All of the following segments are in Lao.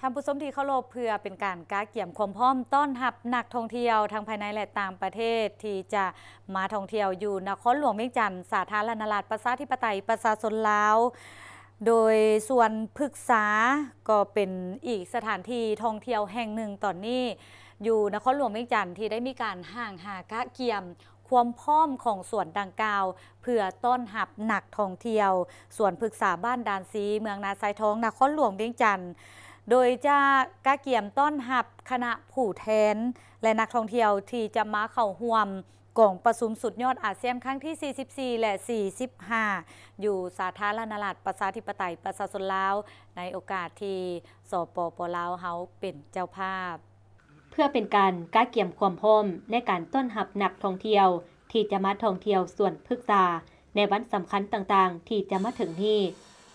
ທ່ານຜູ້ຊົມທີ່ເຄົາລົບ, ເພື່ອເປັນການກະກຽມຄວາມພ້ອມຕ້ອນຮັບນັກທ່ອງທ່ຽວທັງພາຍໃນ ແລະ ຕ່າງປະເທດ ທີ່ຈະມາທ່ອງທ່ຽວຢູ່ນະຄອນຫຼວງວຽງຈັນ, ສາທາລະນະລັດ ປະຊາທິປະໄຕ ປະຊາຊົນລາວ, ໂດຍສວນພຶກສາກໍເປັນອີກສະຖານທີ່ທ່ອງທ່ຽວແຫ່ງໜຶ່ງຕອນນີ້ ຢູ່ນະຄອນຫຼວງວຽງຈັນ ທີ່ໄດ້ມີການຮ່າງຫາກະກຽມຄວາມພ້ອມຂອງສວນດັ່ງກ່າວ ເພື່ອຕ້ອນຮັບນັກທ່ອງທ່ຽວ. ສວນພຶກສາບ້ານດານຊີ ເມືອງນາຊາຍທອງ ນະຄອນຫຼວງວຽງຈັນ ໂດຍຈະກະກຽມຕ້ອນຮັບຄະນະຜູ້ແທນ ແລະ ນັກທ່ອງທ່ຽວທີ່ຈະມາເຂົ້າຮ່ວມກອງປະຊຸມສຸດຍອດອາຊຽນຄັ້ງທີສີ່ສິບສີ່ ແລະ ສີ່ສິບຫ້າ ຢູ່ສາທາລະນະລັດ ປະຊາທິປະໄຕ ປະຊາຊົນລາວ ໃນໂອກາດທີ່ ສປປ ລາວ ເຮົາເປັນເຈົ້າພາບ. ເພື່ອເປັນການກະກຽມຄວາມພ້ອມໃນການຕ້ອນຮັບນັກທ່ອງທ່ຽວທີ່ຈະມາທ່ອງທ່ຽວສວນພຶກສາໃນວັນສຳຄັນຕ່າງໆທີ່ຈະມາເຖິງນີ້,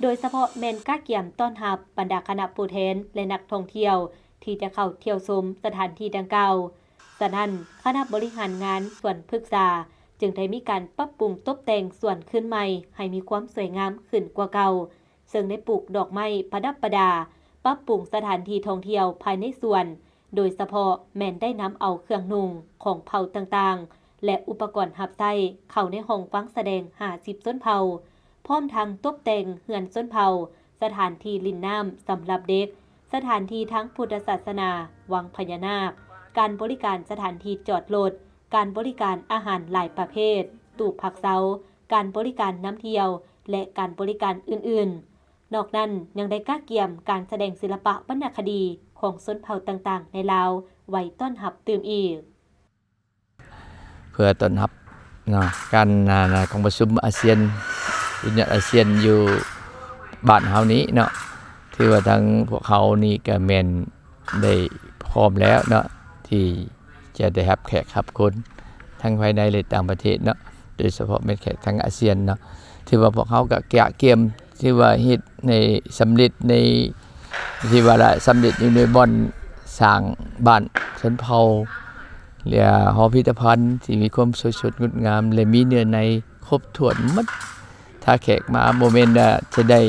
ໂດຍສະເພາະແມ່ນກະກຽມຕ້ອນຮັບບັນດາຄະນະຜູ້ແທນ ແລະ ນັກທ່ອງທ່ຽວທີ່ຈະເຂົ້າທ່ຽວຊົມສະຖານທີ່ດັ່ງກ່າວ. ສະນັ້ນ, ຄະນະບໍລິຫານງານສວນພຶກສາຈຶ່ງໄດ້ມີການປັບປຸງຕົບແຕ່ງສວນຄືນໃໝ່ໃຫ້ມີຄວາມສວຍງາມຂຶ້ນກວ່າເກົ່າ, ເຊິ່ງໄດ້ປູກດອກໄມ້ປະດັບປະດາ, ປັບປຸງສະຖານທີ່ທ່ອງທ່ຽວພາຍໃນສວນ, ໂດຍສະເພາະແມ່ນໄດ້ນຳເອົາເຄື່ອງນຸ່ງຂອງເຜົ່າຕ່າງໆ ແລະ ອຸປະກອນຮັບໃຊ້ເຂົ້າໃນຫ້ອງຟັງສະແດງຫ້າສິບຊົນເຜົ່າ, ພ້ອມທັງຕົບແຕ່ງເຮືອນຊົນເຜົ່າ, ສະຖານທີ່ຫຼິ້ນນ້ຳສຳລັບເດັກ, ສະຖານທີ່ທາງພຸດທະສາສະໜາ, ວັງພະຍານາກ, ການບໍລິການສະຖານທີ່ຈອດລົດ, ການບໍລິການອາຫານຫຼາຍປະເພດ, ຕູ້ພັກເຊົາ, ການບໍລິການນຳທ່ຽວ ແລະ ການບໍລິການອື່ນໆ. ນອກນັ້ນຍັງໄດ້ກະກຽມການສະແດງສິລະປະວັນນະຄະດີຂອງຊົນເຜົ່າຕ່າງໆໃນລາວໄວ້ຕ້ອນຮັບຕື່ມອີກ. ເພື່ອຕ້ອນຮັບເນາະ ການ ອ່າ ກອງປະຊຸມອາຊຽນ ສຸດຍອດອາຊຽນຢູ່ບ້ານເຮົານີ້ເນາະ, ຖືວ່າທາງພວກເຮົານີ້ກະແມ່ນໄດ້ພ້ອມແລ້ວເນາະ ທີ່ ຈະໄດ້ຮັບແຂກຮັບຄົນທັງພາຍໃນ ແລະ ຕ່າງປະເທດເນາະ, ໂດຍສະເພາະແມ່ນແຂກທາງອາຊຽນເນາະ. ຖືວ່າພວກເຮົາກະກະກຽມ ຖືວ່າເຮັດໃຫ້ສຳເລັດໃນ ທີ່ວ່າລະສຳເລັດຢູ່ໃນບ່ອນສ້າງບ້ານຊົນເຜົ່າ ແລະ ຫໍພິພິທະພັນທີ່ມີຄວາມສວຍສົດງົດງາມ ແລະ ມີເນື້ອໃນຄົບຖ້ວນໝົດ. ຖ້າແຂກມາບໍ່ແມ່ນວ່າຈະໄດ້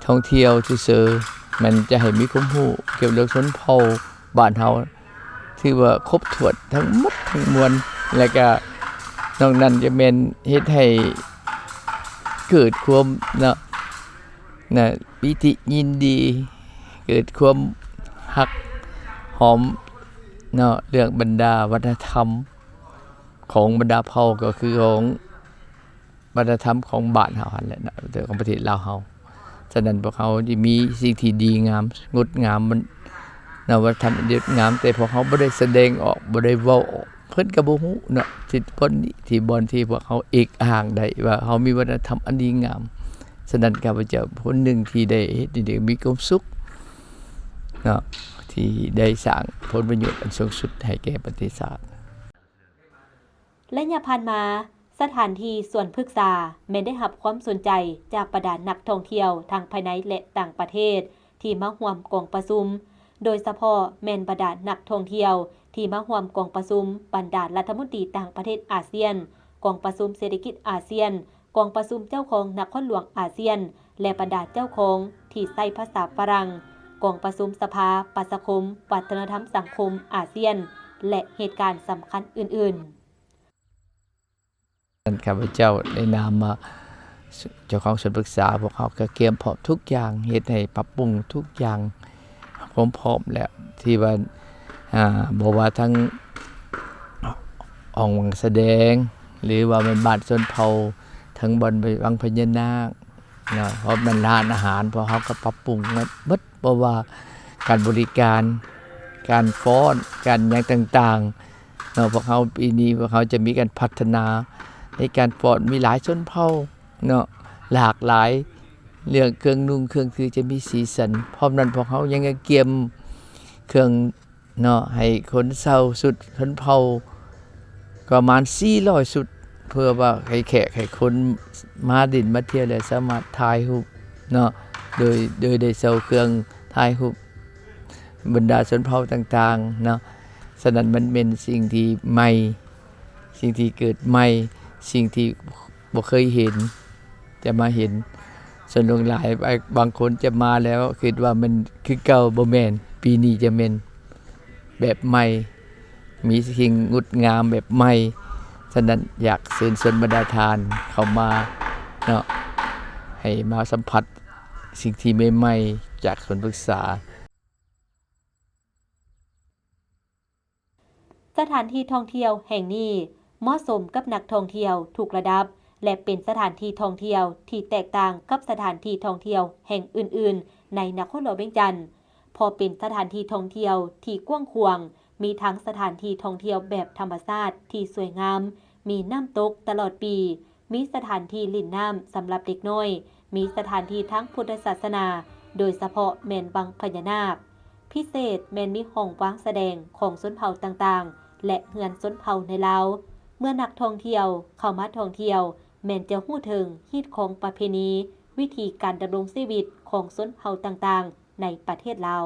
ທ່ອງທ່ຽວຊື່ໆ, ແມ່ນຈະໃຫ້ມີຄວາມຮູ້ກ່ຽວກັບເລື່ອງຊົນເຜົ່າບ້ານເຮົາ ຖືວ່າຄົບຖ້ວນທັງໝົດທັງມວນ, ແລະກະນອກນັ້ນຈະແມ່ນເຮັດໃຫ້ເກີດຄວາມເນາະ ນະ ປີຕິຍິນດີ, ເກີດຄວາມຮັກຫອມເນາະ ເລື່ອງບັນດາວັດທະນະທຳຂອງບັນດາເຜົ່າ ກໍຄືຂອງ ວັດທະນະທຳຂອງບ້ານເຮົາຫັ້ນແຫຼະເນາະ ຂອງປະເທດລາວເຮົາ. ສະນັ້ນ ພວກເຮົາຈະມີສິ່ງທີ່ດີງາມ ງົດງາມ ມັນ ນະ ວັດທະນະທຳອັນດີງາມ, ແຕ່ພວກເຮົາບໍ່ໄດ້ສະແດງອອກ ບໍ່ໄດ້ເວົ້າອອກ ເພິ່ນກໍບໍ່ຮູ້ເນາະ ທີ່ບ່ອນນີ້ ທີ່ບ່ອນທີ່ພວກເຮົາເອກອ້າງໄດ້ວ່າເຮົາມີວັດທະນະທຳອັນດີງາມ. ສະນັ້ນ ຂ້າພະເຈົ້າຄົນໜຶ່ງທີ່ໄດ້ເຮັດນີ້ ມີຄວາມສຸກເນາະ ທີ່ໄດ້ສ້າງຜົນປະໂຫຍດອັນສູງສຸດໃຫ້ແກ່ປະເທດຊາດ. ໄລຍະຜ່ານມາ, ສະຖານທີ່ສວນພຶກສາແມ່ນໄດ້ຮັບຄວາມສົນໃຈຈາກບັນດານັກທ່ອງທ່ຽວທັງພາຍໃນ ແລະ ຕ່າງປະເທດທີ່ມາຮ່ວມກອງປະຊຸມ, ໂດຍສະເພາະແມ່ນບັນດານັກທ່ອງທ່ຽວທີ່ມາຮ່ວມກອງປະຊຸມບັນດາລັດຖະມົນຕີຕ່າງປະເທດອາຊຽນ, ກອງປະຊຸມເສດຖະກິດອາຊຽນ, ກອງປະຊຸມເຈົ້າຄອງນະຄອນຫຼວງອາຊຽນ ແລະ ບັນດາເຈົ້າຄອງທີ່ໃຊ້ພາສາຝຣັ່ງ, ກອງປະຊຸມສະພາປະຊາຄົມວັດທະນະທຳສັງຄົມອາຊຽນ ແລະ ເຫດການສຳຄັນອື່ນໆ. ນັ້ນ ຂ້າພະເຈົ້າໃນນາມ ເຈົ້າຂອງສວນປຶກສາ ພວກເຮົາກະກຽມພ້ອມທຸກຢ່າງ ເຮັດໃຫ້ປັບປຸງທຸກຢ່າງ ຄວາມພ້ອມແລ້ວ ທີ່ວ່າ ອ່າ ບໍ່ວ່າທັງຫ້ອງສະແດງ ຫຼືວ່າແມ່ນບ້ານຊົນເຜົ່າ ທັງບ່ອນໄປວັງພະຍານາກເນາະ ເພາະແມ່ນຮ້ານອາຫານ ພວກເຮົາກະປັບປຸງໝົດ ບໍ່ວ່າການບໍລິການ ການຟ້ອນ ການຫຍັງຕ່າງໆເນາະ. ພວກເຮົາປີນີ້ ພວກເຮົາຈະມີການພັດທະນາໃນການຟ້ອນ ມີຫຼາຍຊົນເຜົ່າເນາະ ຫຼາກຫຼາຍ ເລື່ອງເຄື່ອງນຸ່ງເຄື່ອງຖືຈະມີສີສັນ. ພ້ອມນັ້ນ ພວກເຮົາຍັງກຽມເຄື່ອງເນາະ ໃຫ້ຄົນເຊົ່າຊຸດຊົນເຜົ່າປະມານສີ່ຮ້ອຍຊຸດ ເພື່ອວ່າໃຫ້ແຂກໃຫ້ຄົນມາຫຼິ້ນມາທ່ຽວ ແລະ ສາມາດຖ່າຍຮູບເນາະ ໂດຍ ໂດຍໄດ້ເຊົ່າເຄື່ອງຖ່າຍຮູບບັນດາຊົນເຜົ່າຕ່າງໆເນາະ. ສະນັ້ນ ມັນແມ່ນສິ່ງທີ່ໃໝ່ ສິ່ງທີ່ເກີດໃໝ່ ສິ່ງທີ່ບໍ່ເຄີຍເຫັນ ຈະມາເຫັນ. ສ່ວນຫຼວງຫຼາຍ ບາງຄົນຈະມາແລ້ວຄິດວ່າມັນຄືເກົ່າ ບໍ່ແມ່ນ, ປີນີ້ຈະແມ່ນແບບໃໝ່, ມີສິ່ງງົດງາມແບບໃໝ່. ສະນັ້ນ ຢາກເຊີນຊວນບັນດາທ່ານເຂົ້າມາເນາະ, ໃຫ້ມາສຳຜັດສິ່ງທີ່ໃໝ່ໆຈາກສວນພຶກສາ. ສະຖານທີ່ທ່ອງທ່ຽວແຫ່ງນີ້ເໝາະສົມກັບນັກທ່ອງທ່ຽວທຸກລະດັບ ແລະ ເປັນສະຖານທີ່ທ່ອງທ່ຽວທີ່ແຕກຕ່າງກັບສະຖານທີ່ທ່ອງທ່ຽວແຫ່ງອື່ນໆໃນນະຄອນຫຼວງວຽງຈັນ, ເພາະເປັນສະຖານທີ່ທ່ອງທ່ຽວທີ່ກວ້າງຂວາງ, ມີທັງສະຖານທີ່ທ່ອງທ່ຽວແບບທຳມະຊາດທີ່ສວຍງາມ, ມີນ້ຳຕົກຕະຫຼອດປີ, ມີສະຖານທີ່ຫຼິ້ນນ້ຳສຳລັບເດັກນ້ອຍ, ມີສະຖານທີ່ທາງພຸດທະສາສະໜາ, ໂດຍສະເພາະແມ່ນວັງພະຍານາກ. ພິເສດແມ່ນມີຫ້ອງວາງສະແດງຂອງຊົນເຜົ່າຕ່າງໆ ແລະ ເຮືອນຊົນເຜົ່າໃນລາວ. ເມື່ອນັກທ່ອງທ່ຽວເຂົ້າມາທ່ອງທ່ຽວ ແມ່ນຈະຮູ້ເຖິງຮີດຄອງປະເພນີ, ວິທີການດຳລົງຊີວິດຂອງຊົນເຜົ່າຕ່າງໆໃນປະເທດລາວ.